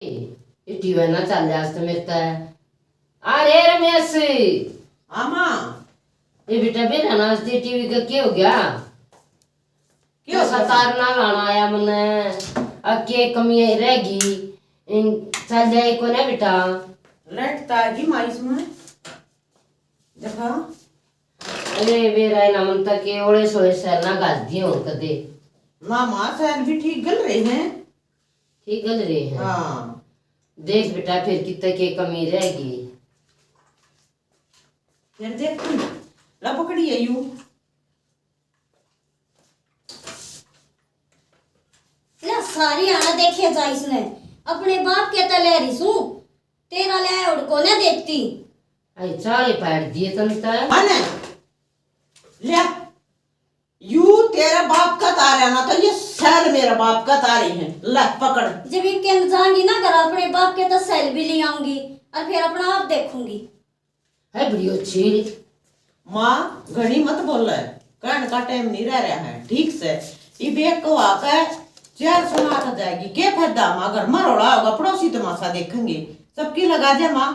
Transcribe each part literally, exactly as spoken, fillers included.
ये टीवी ना चल रहा आज तो मेरे तय। आ रे रमेश। हाँ माँ। ये बेटा, बेरा ना आज टीवी का क्या हो गया? क्यों? तार ना लाना आया मन्ने, अब के कमी रह गई? इन चल जाए को ना बेटा। लाइट तो आ गई माँ इसमें, देखा। अरे बेरा ना मन तक के ओले सोले सैल ना घाल दिए हो कदे। ना माँ, सैल भी ठीक गल रहे हैं। ठीक गल रहे हैं। हाँ। देख बेटा, फिर कितने के कमी रह गई। फिर देख तू, ला पकड़ी है यू। ले सारी आना देखे जा इसने, अपने बाप के तले रही सू, तेरा ले उड़ को ना देखती। आई चाले पाड़ दिए तन तय। अने ले, यू तेरे बाप का तार है ना, तो ये सैल मेरे बाप का तार ही है। ले पकड़। जब इनके जाऊंगी ना घर, अपने बाप के तो सैल भी ले आऊंगी और फिर अपना आप देखूंगी। है बड़ी अच्छी। माँ, घणी मत बोले, कहण का टाइम नहीं रह रहा है, ठीक से। इब एक को आके चार सुना आ जाएगी, के फायदा? माँ, घर में रोला होगा, पड़ोसी तमाशा देखेंगे, सबकी लगा दे माँ।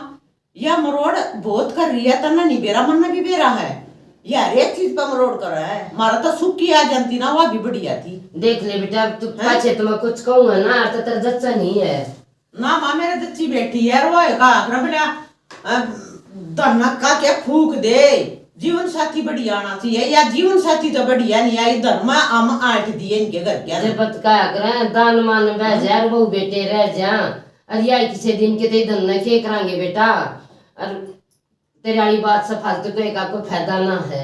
या मरोड़ बहुत कर रही है, तन्ने नहीं बेरा, मन्ने भी बेरा है। या हर एक चीज पे मरोड़ कर है, मारा तो सुखी आ जानती ना, वह भी बढ़िया थी। देख ले बेटा, अब तू हैं? पाछे तो मैं कुछ कहूंगा ना, तो तेरा जच्चा नहीं है। ना माँ, मेरे जच्ची बैठी है, रोए का आखरा बेटा, अ, धन का के फूक दे, जीवन साथी बढ़िया आना चाहिए, या जीवन साथी तो बढ़िया नहीं आई, धन में हम आठ दिए इनके घर के। जब बत का करें, दान मान बह जा, बहू बेटे रह जा, और या किसी दिन के ते धन न के करांगे बेटा, और तेरे वाली बात से फालतू कहे का कोई फायदा ना है।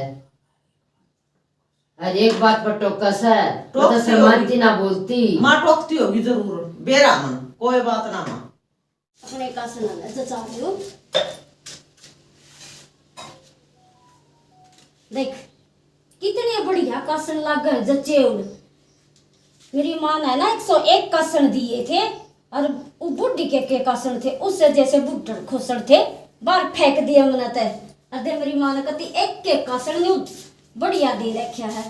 हर एक बात पर टोकस है, टोकती मतलब होगी। मानती ना बोलती। माँ टोकती होगी जरूर, बेरा मन, कोई बात ना माँ। अपने कासन ना जचा दो। देख, कितने बढ़िया कासन लागे हैं, जचे उड़। मेरी माँ ने ना एक सौ एक कासन दिए थे, और वो बूढ़ी के, के कासन थे, उससे जैसे बुढ़ड़ खोसड़ थे, बाहर फेंक दिए मना ते। और दे मेरी माँ ने कती एक के कासन न्यू बढ़िया दे रखा है।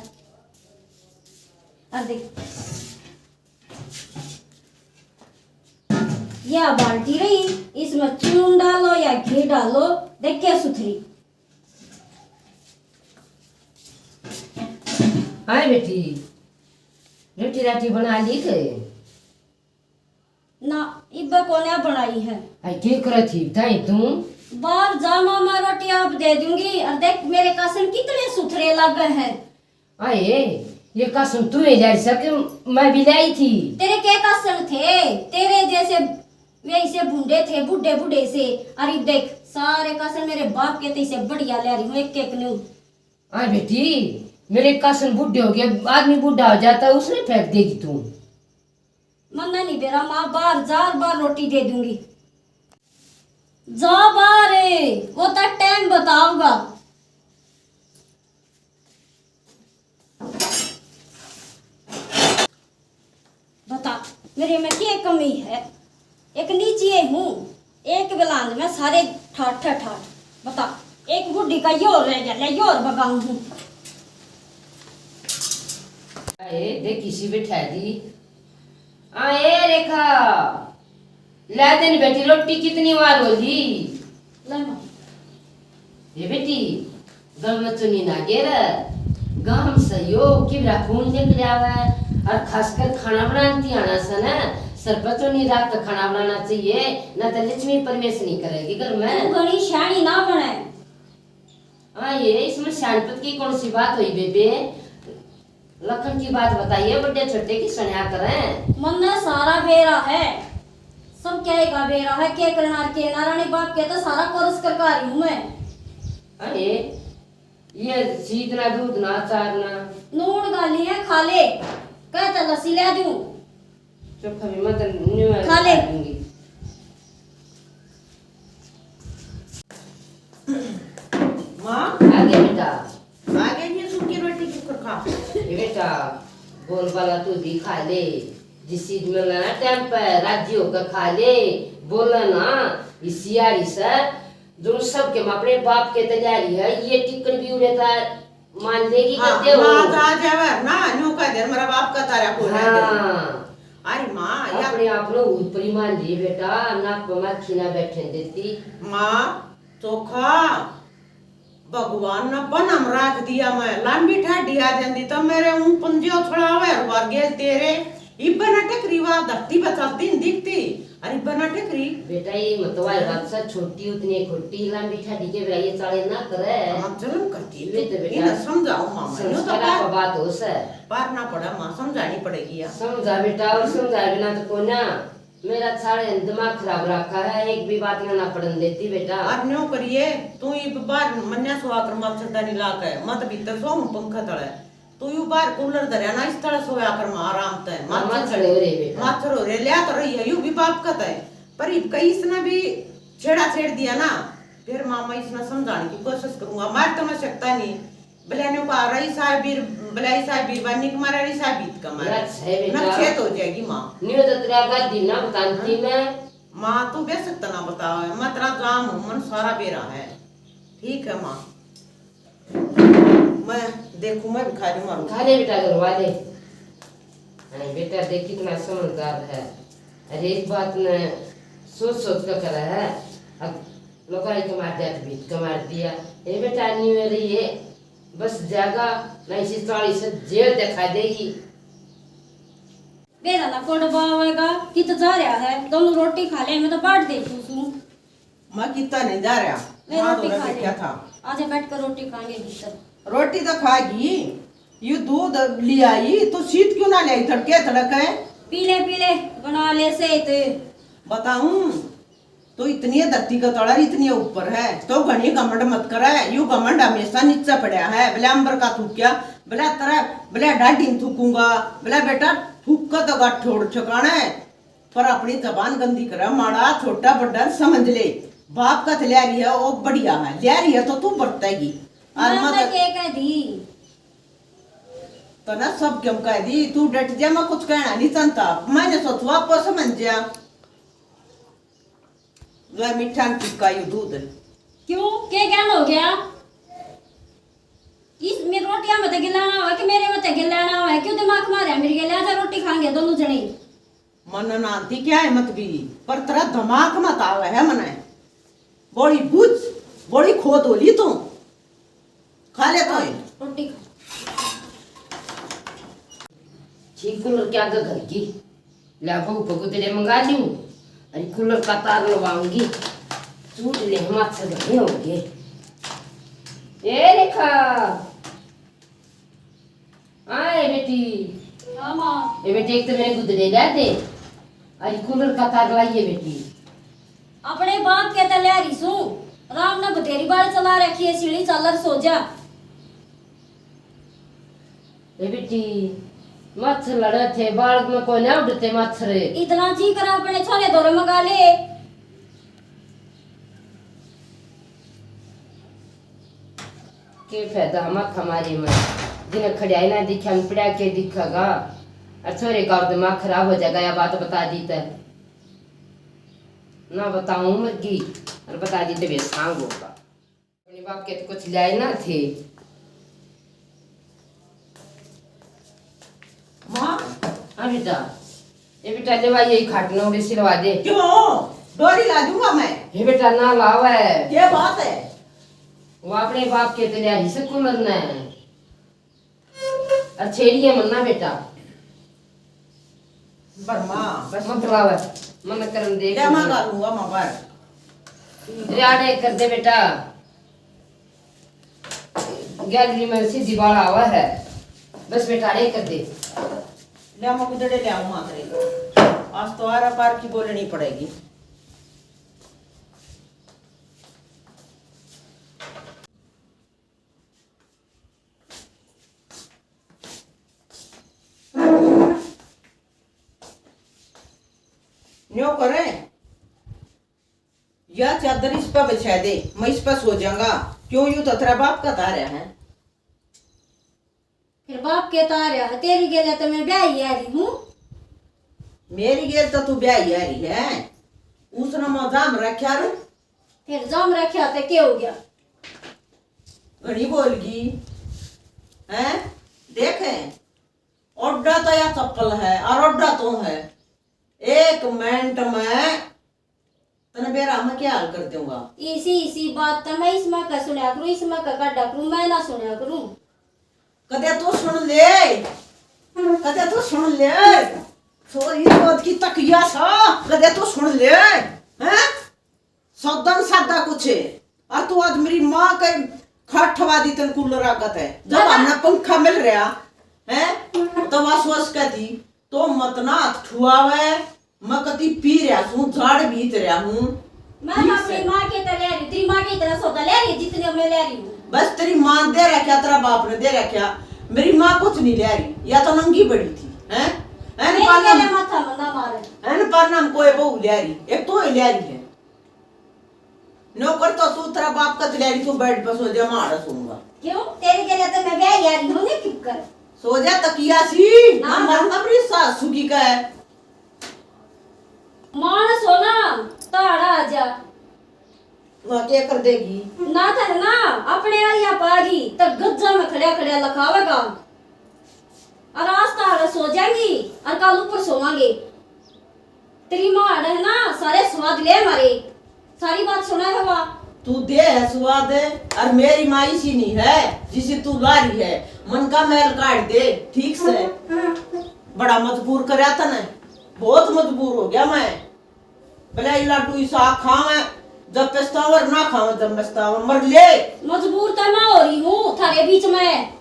और देख, या बाल्टी रही, इसमें चून डालो या घी डालो, देख के सुथरी। हाय बेटी, रोटी राटी बना ली के? ना, इब्बे कोन्या बनाई है। आई के करे थी ताई तू? बाहर जा मामा, रोटी आप दे दूंगी। और देख मेरे कासन कितने सुथरे लागे हैं। आए, ये कासन तू ही लाई सक, मैं भी लाई थी। तेरे के कासन थे? तेरे जैसे, वे इसे भूंडे थे, बूढ़े बूढ़े से। अरे देख, सारे कासन मेरे बाप के थे, इसे बढ़िया ले रही हूँ एक एक न्यू। हाँ बेटी, मेरे कासन बूढ़े हो गए, आदमी बूढ़ा हो जाता है, उसने फेंक देगी तू। मन्ना नहीं बेरा माँ, बाहर जा और बाहर रोटी दे दूंगी। जा बाहर, वो तो टाइम बताऊंगा। बता, मेरे में क्या कमी है? एक नीची हूँ, एक बेलांद में सारे ठाठ ठाठ। बता, एक बुढ़ी का यो रह गया, ले यो और बगाऊं हूँ। आए, देख किसी बैठा दी। आए रेखा, ला दे न बेटी, रोटी कितनी बार हो ली? ले माँ। ये बेटी, गल में चुनी ना गेर, गाम सहयोग की मेरा खून निकल आवे, और खासकर खाना बनाती आना से ना, सर पर चुनी राख के खाना बनाना चाहिए, ना तो लक्ष्मी प्रवेश नहीं करेगी घर में। तू घणी शानी ना बने। हाँ, ये इसमें शानपत की कौन सी बात हुई बेबे? लखन की बात बताइए, बड़े छोटे की सुना करें। मन्ने सारा बेरा है, सब क्या का बेरा है, के करना और के ना, रानी बाप के तो सारा कोर्स कर का रही हूँ मैं। अरे, ये सीध ना, दूध ना, अचार ना। नून गाली है, खा ले, कहते लस्सी ले दूँ। चोखा भी मत न्यू है, खा ले। खा लूंगी। माँ? आ गया बेटा। आ गया ये सूखी रोटी चुकर खा। ये बेटा, बोल बाला तू भी खा ले। जिस चीज में ना टाइम पे राजी होकर खा ले, बोला ना, इसी यारी से, जो सबके मैं अपने बाप के तैयारी है, ये टिकट भी उड़े था। मान लेगी हाँ, कद्दे हो। माँ जा जावे ना, न्यू कह दे, मेरा बाप का तारा को रह दे। हाँ। अरे माँ, या अपने आप नो ऊपरी मान ली बेटा, नाक पे माखी ना बैठे देती। माँ, चोखा, भगवान ने बनम राख दिया, मैं लंबी ठाडी आ जाती तो मेरे ऊं पंजे उछड़ावे हर बार गेल तेरे। इब्बे ना टकरी वा धरती पे चलती नहीं दिखती। अरे इब्बे ना टकरी। बेटा, ये मतवाई बात से छोटी उतनी खोटी, लंबी ठाडी के बेरा ये चाले ना करे। हाँ, जुल्म करती है ये तू। तो बेटा, इन्हें समझाओ मामा, यूं तो संस्कार पार, का बात हो से। पार ना पड़ा माँ, समझानी पड़ेगी यार। समझा बेटा, और समझाए बिना तो कोई ना। मेरा सारे दिमाग खराब रखा है, एक भी बात ना, ना पड़न देती बेटा। और न्यों करिए, तू इब बाहर मन्या सो आकर मच्छरदानी ला के, मत भीतर सो हूँ पंखा तले। तू यू बाहर कूलर धरया ना, इस तले सोया कर माँ आराम तै। माँ, मच्छर मच्छर हो रहे बेटा। मच्छर हो रहे, लिया तो रही है, यू भी बाप का तय। पर इब कई इसने भी छेड़ा छेड़ दिया ना, फिर मामा इसने समझाने की कोशिश करूंगा। मार तो मैं सकता नहीं। बल्याने को आ रही साहब बीर, बलाई साहब बीरबानी के मारे, रही साहब बीत का मारे। यार, सही बेटा। नक्षेत हो जाएगी माँ। न्यू तो तेरा गादी ना बताती हाँ। मैं। माँ, तू बेशक तना बताओ, मैं तेरा जाम हूँ, मन सारा बेरा है। ठीक है माँ, मैं देखूँ, मैं भी खा लूँ मारू। खा ले बेटा, घर वाले। अरे बेटा, देख कितना समझदार है। अरे एक बात न सोच सोच कर करे है। अब लोग आई कमार दिया तो बीत कमार दिया। ए बेटा, न्यू रही है। बस जागा, ना इसी चालीस जेल दिखा देगी। बेरा ना कोड बावेगा, कित जा रहा है? दोनों रोटी खा ले, मैं तो बाट दे तू सू। मैं किता नहीं जा रहा। मैं माँ रोटी तो खा ले। क्या था? आजा बैठ कर रोटी खाएंगे भीतर। रोटी तो खाएगी, यू दूध ले आई, तो सीत क्यों ना ले आई तड़के तड़के? पी ले, पी ले, बना ले से तो। बताऊं, तो इतनी है धरती का तला, इतनी है ऊपर है, तो घणी घमंड मत करे। यू घमंड हमेशा नीचे पड़ा है। बले अंबर का थूकिया, बले तरह, बले डाढ़ी में थूकूंगा, बले बेटा थूक का तो गाठ छोड़ ठिकाने। पर अपनी जबान गंदी करे, माड़ा छोटा बड़ा समझ ले। बाप का तो ले रही है, वो बढ़िया है, ले रही है तो तू बरतेगी। और मैं मत तो के कह दी। तो ना सब क्यों कह दी, तू डट जा, मैं कुछ कहना नहीं चाहता। मैंने सोचवा आपको समझ जा। ला मीठा न फिक्का यू दूध। क्यों, के ज्ञान हो गया? इस मेरी रोटियां में तो गिलाना हुआ कि मेरे में तो गिलाना हुआ है? क्यों दिमाग मारे मेरी गले? आजा रोटी खाएंगे दोनों जने। मन ना आती क्या है मत भी, पर तेरा दिमाग मत आवे है मने। बड़ी बुझ, बड़ी खोद होली तू। खा ले तो। रोटी खा। ठीक कूलर क्या आगे घर की? ला बहू पे गुदड़े मंगा लूं, अरे कूलर का तार लवाऊंगी। चूट ले, मच्छर घणे हो गए। ए रेखा, आए बेटी। हाँ माँ। ए बेटी, एक तो मेरे गुदड़े ला दे, अरे कूलर का तार लाइए बेटी। अपने बाप के तो ले रही सू, राम ने बतेरी बाल चला रखी है, सीढ़ी चालर सो जा। ए बेटी, मच्छर लड़े थे, बाल में कोई ना उड़ते मच्छर। इतना जी करा अपने छोरे धोरे मंगा ले। के फायदा माथा मारी में, जिन्हें खड़िया ही ना दिखा, पड़ा के दिखेगा। और छोरे का और दिमाग खराब हो जाएगा, या बात बता दी तो। ना बताऊं मर गई, और बता दी तो बेसांग होगा। अपने बाप के तो कुछ ल्याए ना थे। माँ। हाँ बेटा, ये बेटा लेवा, यही खाट नौड़ी सिलवा दे। क्यों? डोरी ला दूंगा मैं। हे बेटा ना लावे। क्या बात है? वो अपने बाप के तो ल्या ही से कूलर ने। और छेड़िए मन्ना बेटा। बरमा, बस। मत लावे, मन करन दे। क्या मांगा लूंगा मैं बाहर? रियाड़े कर दे बेटा। गैलरी में सीधी बाल आवा है, बस बेटा रे कर दे। ले मैं गुदड़े ले आऊं मां तेरे। आज तो आरा पार की बोलनी पड़ेगी। न्यो करे, या चादर इस पर बिछा दे, मैं इस पर सो जाऊंगा। क्यों, यू तो तेरा बाप का तारा है। फिर बाप के तारा है, तेरी गेले तो मैं ब्याही आ रही हूँ। मेरी गेल तो तू ब्याही आ रही है, उसने मैं जाम रखा रू। फिर जाम रखा तो क्या हो गया? घणी बोल गई, हैं? देखे, ओडा तो या चप्पल है और ओडा तो है। एक मिनट में तने बेरा में क्या हाल कर दूंगा। इसी इसी बात तो मैं इसमें का सुनया करूं, इसमें का काटा करूं, मैं ना सुनया करूं। कदे तो सुन ले, कदे तो सुन ले। सो इस बात की तकिया सा, कदे तो सुन ले। हैं? सौदा न सादा कुछ है। और तू आज मेरी माँ के खाट ठवा दी, तन कूलर आगत है। जब दादा। हमने पंखा मिल रहा है, तो वह सोच के थी, तो मत ना हाथ ठुआवे। मैं कती पी रहा हूँ, झाड़ बीत रहा हूँ। मैं ठीक अपनी से। माँ के तो ले रही, तेरी माँ की तरह सौदा ले रही, जितने मैं ले रही हूँ। बस तेरी माँ दे रखा, तेरा बाप ने दे रखा। मेरी माँ कुछ नहीं ले रही, या तो नंगी बड़ी थी, हैं? एन मेरी पालना, मेरे माथा में ना मारे। एन पालना में कोई बहू ले रही, एक तो ही ले रही है। नौकर तो तू, तेरा बाप का दिलारी, तू बेड पर सो जा, मैं आड़ा सोऊंगा। क्यों? तेरे के लिए तो मैं ब्याह यारी हूँ ना, चुप कर। सो जा तकिया सी, ना, ना ना। मरना मेरी सासू की का है। मानस हो ना, तो आड़ा आ जा। वहाँ क्या कर देगी? ना था ना, अपने आलिया पागी, तो गज्जा में खड़ा खड़ा लखावेगा। और आज तो आड़ा सो जाएंगी, और कल ऊपर सोवांगे। तेरी माँ आड़े है ना, सारे स्वाद ले मारे, सारी बात सुना है वा। तू दे है स्वाद, और मेरी माँ इसी नहीं है जिसी तू ला रही है। मन का मैल काट दे, ठीक से। बड़ा मजबूर करया तने, बहुत मजबूर हो गया मैं। भले ये लाडू इसा खावे जब पछतावे, और ना खावे जब पछतावे, मर ले। मजबूर तो मैं हो रही हूँ थारे बीच में।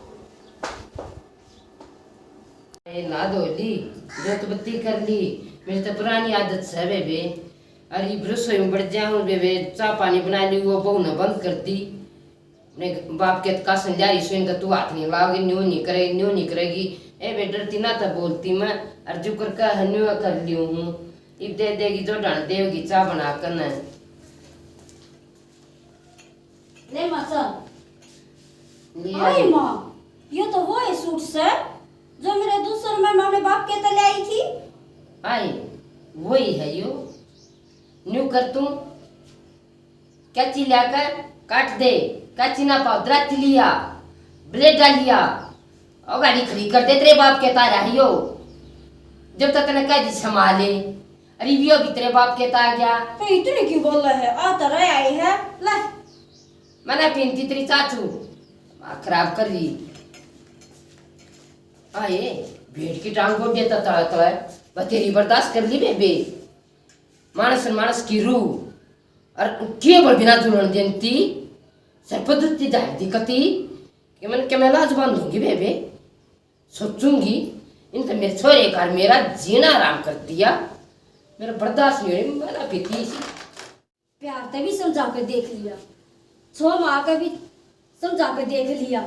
ए, नहा धो ली, जोत बत्ती कर ली। मेरी तो पुरानी आदत से बेबे। अरे, इब रसोई में बढ़ जाऊं बेबे, चाय पानी बना ली, वो बहू ने बंद कर दी। अपने बाप के तो कासन ल्यारी सो, इनका तू हाथ नहीं लाओगी, न्यू नहीं करेगी, न्यू नहीं करेगी। ए बे, डरती ना तो बोलती मैं, और जो कर कह न्यू कर लियो हूँ। इब दे देगी जो ढाण देवगी चाय बना कर न। ले माँ, चल। ले आई। आई माँ, ये तो वो है सूट से जो मेरे दूसर में मैंने बाप के तले आई थी। आई, वही है यो। न्यू कर तू, कैंची लिया कर काट दे, कैंची ना पाओ, दराती लिया, ब्लेड लिया, और गाड़ी खड़ी कर दे, तेरे बाप के तारा है यो। जब तक तने कह दी संभाले, अरे, यो भी तेरे बाप के ता गया। तो इतनी क्यों बोल रहा है? आ तो रहा है, ले। मैंने पीनती तेरी चाचू, दिमाग खराब कर ली। आए, भेड़ की टांग गोड्डे ता तला तला, बस तेरी बर्दाश्त कर ली बेबे। मानस न मानस की रूह, और केवल बिना जुलण देती, सरपदुती जाए दी कती, कि मन के मैं लाज बांधूंगी बेबे। सोचूंगी, इन तो मेरे छोरे का मेरा जीना हराम कर दिया। मेरा बर्दाश्त नहीं हो रही, मैं ना पीती इसी। प्यार ते भी समझा के देख लिया, छो माँ के भी समझा के देख लिया,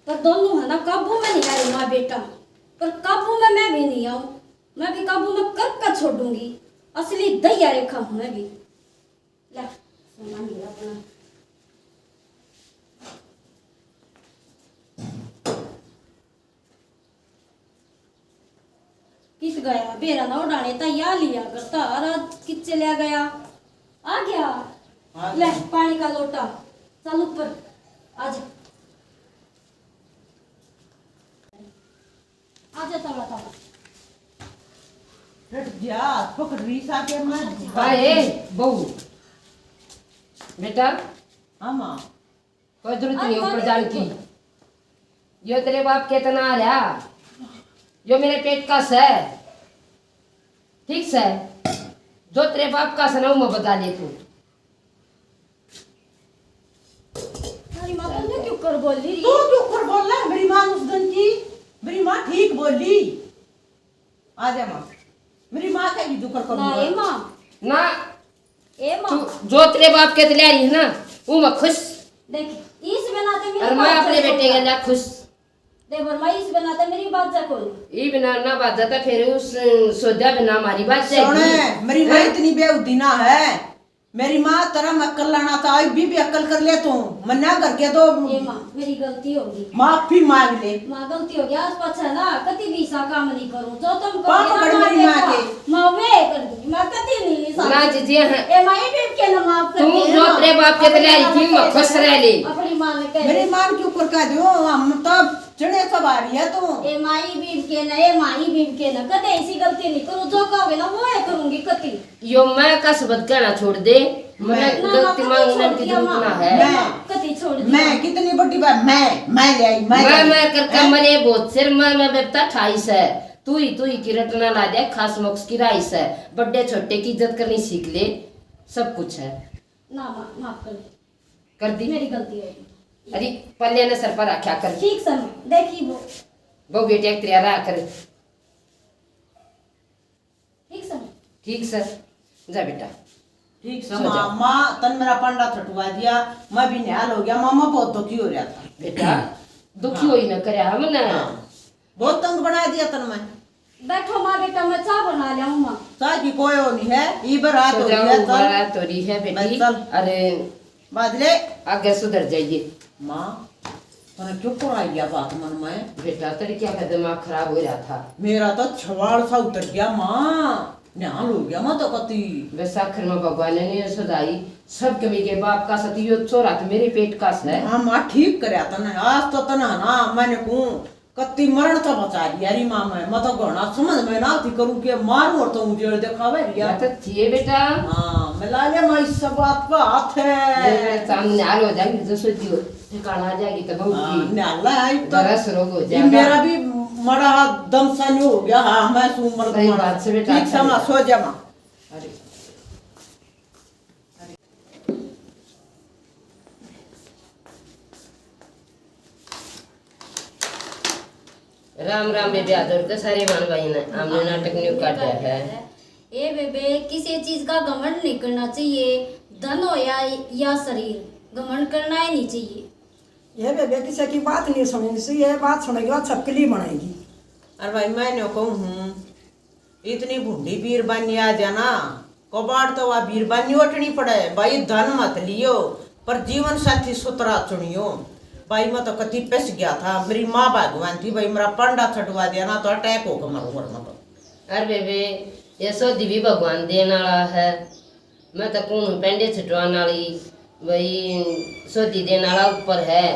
पर दोनों है ना काबू में नहीं आ रही माँ बेटा, पर काबू में मैं भी नहीं आऊँ, मैं भी काबू में कर कर छोड़ूंगी। असली दहिया रेखा हूँ मैं भी। ले, सामान ले अपना। कित गया? बेरा ना उड़ाने ता या लिया करता, और आज कित चला गया? आ गया। आ ले, गया। पानी का लोटा। चल ऊपर, आजा। आजा, तवा, तवा। हट जा, पकड़ रही सा के मैं। हाँ, ए, बहू। बेटा। हाँ, माँ। कोई जरूरत नहीं ऊपर जाने की। यो तेरे बाप के तना आ रहा, यो मेरे पेट का सै, ठीक सै, जो तेरे बाप का सै ना, वो मैं बता ले तू। अरे माँ, तू क्यों कर बोल रही? तू क्यों कर बोल रहा है? मेरी माँ उस दिन की, मेरी माँ ठीक बोली। आ जा माँ, मेरी माँ का भी जुकर करूँ ना, ए माँ। ना, ए माँ। तू जो तेरे बाप के तले आ रही है ना, वो मैं खुश। देख, इस बिना तो मेरी और मैं बात अपने बेटे के लिए खुश। देख, पर मैं इस बिना तो मेरी बात जा कोई। ये बिना ना बात जाता, फिर उस सोदा बिना हमारी बात जाएगी। सुने, मेरी माँ हैं? इतनी बेहूदी ना है। मेरी माँ, तेरा मैं अक्ल लाना था, अभी भी अक्ल कर ले तू। मन्ना घर के दो। ए माँ, मेरी गलती होगी। माफी मांग ले। माँ, गलती होगी, आज पाछा ना कती भी ऐसा काम नहीं करूँ। जो तुम पाप करोगे ना, पकड़ माँ मेरी माँ देखा, के। माँ वे कर दूंगी, माँ कती नहीं ऐसा। ना जीजी, हाँ। ए माँ, ये भी के ना माफ कर तू दे, जो माँ। तेरे बाप के तले आई थी, अपनी माँ मैं खुश रह ले। अपनी माँ ने कह मेरी दे। माँ क्यों कर कह दियो, हम तो जने सब आ रही है तू। ए माई बीब के ना, ए माई बीब के ना, कदे ऐसी गलती नहीं करूँ, जो कहोगे ना वो है करूँगी कती। यो मैं का शब्द कहना छोड़ दे, मैंने ना, गलती ना, मांगने की जरूरत ना है। मैं, कती छोड़ दिया। मैं कितनी बड़ी बात, मैं, मैं ले आई, मैं मैं, ले आई। मैं करके हैं? मरे बहुत सिर, मैं, मैं बेटा ठाईस है, तू ही, तू ही की रटना ला दे, खास मोक्ष की राइस है, बड़े छोटे की इज्जत करनी सीख ले, सब कुछ है। ना माँ, माफ कर दे। कर दी? मेरी गलती है। अरे, पल्ले ने सर पर रखा कर। ठीक सर, देखी वो। बहु बेटी एक तेरा रहा कर। ठीक सर। ठीक सर, जा बेटा। ठीक सर, सो जा। माँ, माँ, तन मेरा पंडा छटवा दिया, मैं भी निहाल हो गया। मामा बहुत दुखी हो रहा था। बेटा, दुखी हाँ। हो ही ना करे हमने। हाँ। बहुत तंग बना दिया तन मैं। बैठो माँ बेटा, मैं चाय बना लाऊं माँ। चाय की कोई वो नहीं है, इब रात हो रही है, चल। रात हो रही है बेटी। चल। अरे बादले। आगे सुधर जाइए। माँ, तने क्यों को आ गया बात मन में? बेटा, तेरे क्या का दिमाग खराब हो रहा था? मेरा तो छवाल सा उतर गया माँ, निहाल हो गया माँ तो कती। बस आखिर में भगवान ने नहीं सुधाई, सब कमी के बाप का सती यो छोरा तो मेरे पेट का से। हाँ माँ, ठीक करया तने, आज तो तने ना मैंने कहूँ कत्ती मरण तो बचा लिया री माँ मैं, मैं तो घणा समझ में ना थी करूँ के मारूं और तो उजेड़ दिखावे रिया। या तो थिए बेटा। हाँ, मिला ले माँ, इस सब बात पे हाथ है। ये सामने हाल हो जाएंगे, जो सोचियो, ठिकाना आ जाएगी तो बहू हाँ, की। न्याला है, इब तो दरस रोग हो ये जाएगा। मेरा भी मड़ा दम सा नहीं हो गया। हाँ, मैं सू मर्द सही मरा। बात से बेटा, ठीक अच्छा समा बेटा। सो जा माँ। अरे। राम राम बेबे, आदर के सारे भाण भाई ने हमने नाटक न्यू काटा है। ए बेबे, किसी चीज का घमंड नहीं करना चाहिए, धन हो या, या शरीर, घमंड करना ही नहीं चाहिए। ये बेबे, किसी की बात नहीं सुननी चाहिए, बात सुनेगी, बात सबके लिए बनेगी। अरे भाई, मैं न्यू कहूँ हूँ, इतनी भूंडी बीरबानी आ जा ना, कबाड़ तो वा बीरबानी ओटनी पड़े। भाई, धन मत लियो, पर जीवन साथी सुथरा चुनियो। भाई, मैं तो कति पिस गया था, मेरी माँ भगवान थी, भाई, मेरा पांडा छटवा दिया ना, तो अटैक होकर मरूंगा मैं तो। अरे बेबे, ये सौदी भी भगवान देने वाला है। मैं तो कौन हूँ पेंडे छुटवाने वाली, भाई, सौदी देने वाला ऊपर है।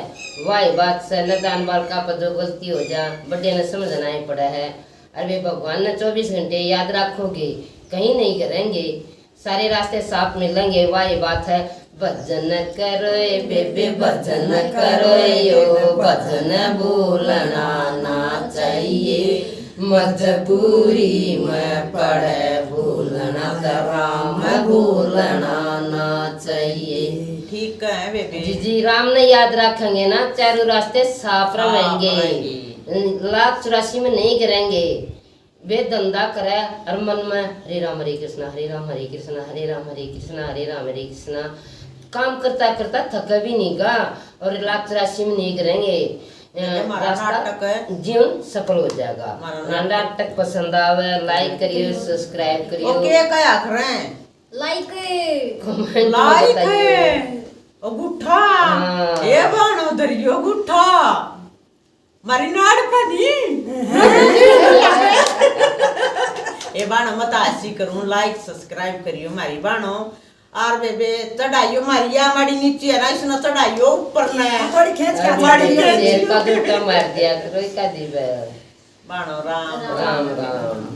वाह बात से, नदान बालका पर जो गलती हो जा, बड़े ने समझना ही पड़ा है। अरे भगवान ने चौबीस घंटे याद रखोगे, कहीं नहीं करेंगे, सारे रास्ते साफ मिलेंगे। वाह बात है। भजन करो ए बेबे, भजन करो ए यो, भजन भूलना ना चाहिए। मजबूरी में पड़े भूलना तो राम भूलना ना चाहिए। ठीक है बेबे। जी, जी, राम ने याद रखेंगे ना, चारों रास्ते साफ साफ रहेंगे। रहेंगे। लाख चौरासी में नहीं गिरेंगे। वे धंधा करे और मन में हरे राम हरे कृष्णा, हरे राम हरे कृष्णा, हरे राम हरे कृष्णा, हरे राम हरे कृष्णा। काम करता करता थके भी नहीं गा और लाख चौरासी में नहीं गिरेंगे। अ, हमारा रास्ता नाटक है। जीवन सफल हो जाएगा। हमारा हमारा नाटक। नाटक पसंद आवे, like करियो, subscribe करियो। ओके, क्या आख रहे हैं? Like। Comment में like बताइए। है। ओ गुट्ठा। हाँ। ये बाणो धरियो गुट्ठा। मारी नाड़ पे नहीं। ए बाणो, मत आसी करूं, like subscribe करियो मारी बाणो। और बेबे चढ़ाइयो मारी या माड़ी नीचे है ना, इसने चढ़ाइयो ऊपर ने। थोड़ी खींच के हाँ, माड़ी माड़ी खींच। शेर का झूठा मार दिया करो, एक आधी बार। बाणो राम राम राम।